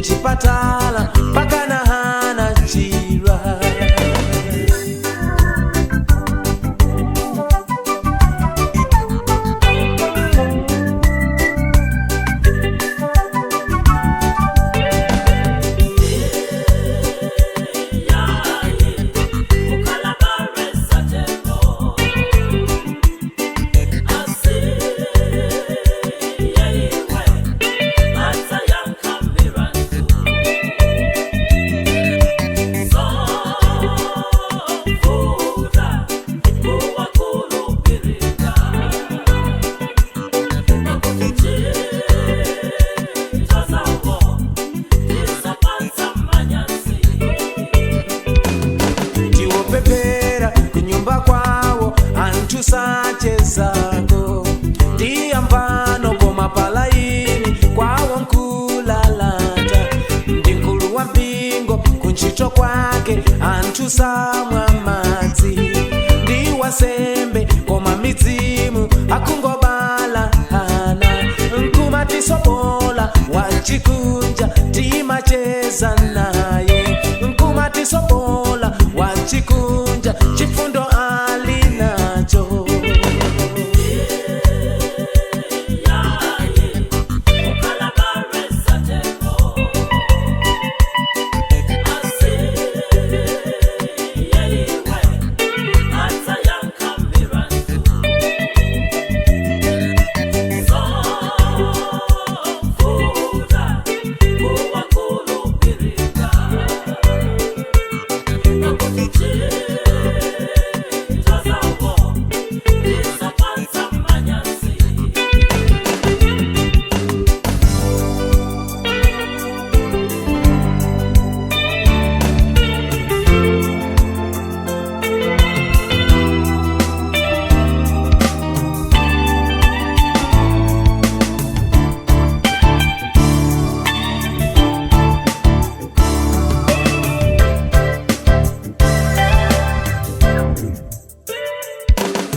Kuchipatala mpaka hana chira. Ndiwopepera kunyumba kwawo anthu sachezako, ndiyambano koma palaini kwawo nkulalata. Ndi mkulu wa mpingo kuntchito kwake anthu samwa madzi. Ndi wasembe koma midzimu akungobala ana. Nkumatisobola wachikunja timacheza naye, nkumatisobola wachikunja chifundo ali nacho.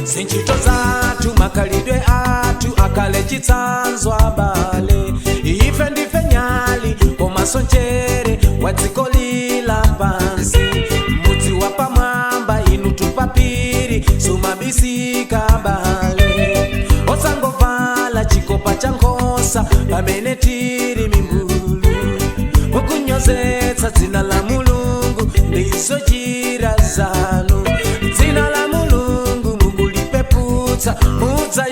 Zinchito zathu, makhalidwe athu akhale chitsanzo abale. Ife ndife nyali komanso mchere wa dziko lila pansi. Mudzi wa pamwamba inu tupapiri sumabisika bale. Osangovala chikopa cha nkhosa pamene tili mimbulu, mukunyozetsa dzina la Mulungu ndizo njira zanu. Dzina la Mulungu mukulipeputsa mudza.